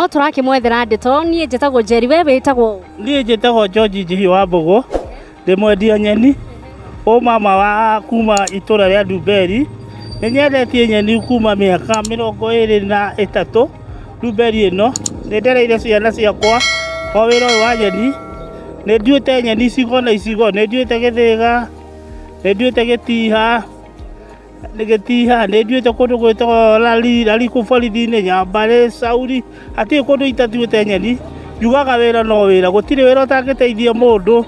No tũrakĩmwethera ndeto. Niĩ njĩtagwo Njeri, we wĩtagwo? Niĩ njĩtagwo George Njihio wa Mbũgũ, ndĩ mwendia nyeni, ũmama wa kuma itũra rĩa Ndumberi. Nĩ nyendetie nyeni kuma mĩaka 23 Ndumberi ĩno. Nĩ ndereire ciana ciakwa o wĩra ũyũ wa nyeni. Nĩ nduĩte nyeni icigo na icigo, nĩ nduĩte Gĩthĩga, nĩ nduĩte Gĩtiha, nĩ Gĩtiha, nĩ nduĩte kũndũ gwĩtagwo Lari, Lari kũu borithi-inĩ, Nyambarĩ, Cauri, hatirĩ kũndũ itatuĩte nyeni. Njugaga wĩra no wĩra, gũtirĩ wĩra ũtangĩteithia mũndũ,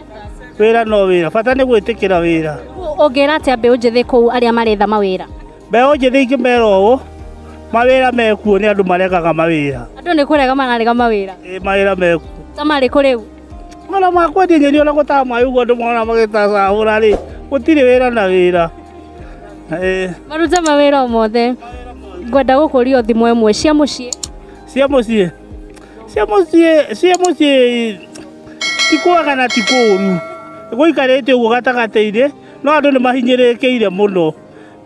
wĩra no wĩra, bata nĩ gwĩtĩkĩra wĩra. Ũngĩra atĩa mbeũ njĩthĩ kũu arĩa maretha mawĩra? Mbeũ njĩthĩ ingĩmera ũũ, mawĩra mekuo nĩ andũ maregaga mawĩra. Andũ nĩ kũrega mararega mawĩra. Ĩ, mawĩra mekuo. Ta marĩkũ rĩu? Ona ma kwendia nyeni ona gũtaha maĩ ũguo andũ mona magĩtacahũra rĩ, gũtirĩ wĩra na wĩra. Ĩ. Marute mawĩra o mothe. Ngwenda gũkũria thimũ ĩmwe cia mũciĩ. Cia mũciĩ? Cia mũciĩ, cia mũciĩ ti kwega na ti kũũru. Gũikarĩte ũguo gatagatĩ-inĩ, no andũ nĩ mahinyĩrĩrĩkĩire mũno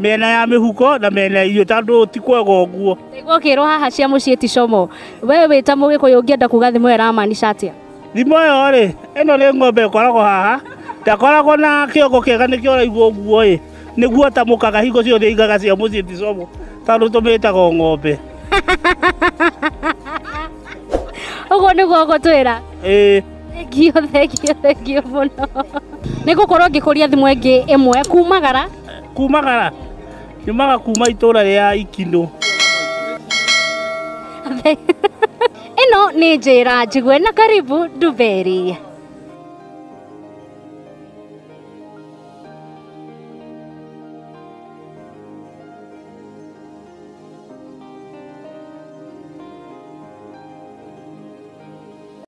mĩena ya mĩhuko na mĩena ya irio tondũ ti kwega ũguo. Ndaigua ũkĩrwo haha cia mũciĩ ti como. We wĩ ta mũgĩkũyũ ũngĩenda kuga thimũ ĩyo ĩramaanisha atĩa? Thimũ ĩyo rĩ, ĩno nĩ ng'ombe ĩkoragwo haha, ndakoragwo na kĩongo kĩega nĩkĩo ũraigua ũguo ĩ, nĩguo atamũkaga hingo ciothe aigaga cia mũciĩ ti como, tondũ tũmĩtaga o ng'ombe. Ũguo nĩguo ũgũtwĩra? Ĩĩ. Thengio, thengio, thengio mũno. Nĩ ngũkorwo ngĩkũria thimũ ĩngĩ ĩmwe kumagara. Kumagara? Nyumaga kuma itũra rĩa Ikinũ. Ĩno nĩ njĩra njigue na karibu Ndumberi.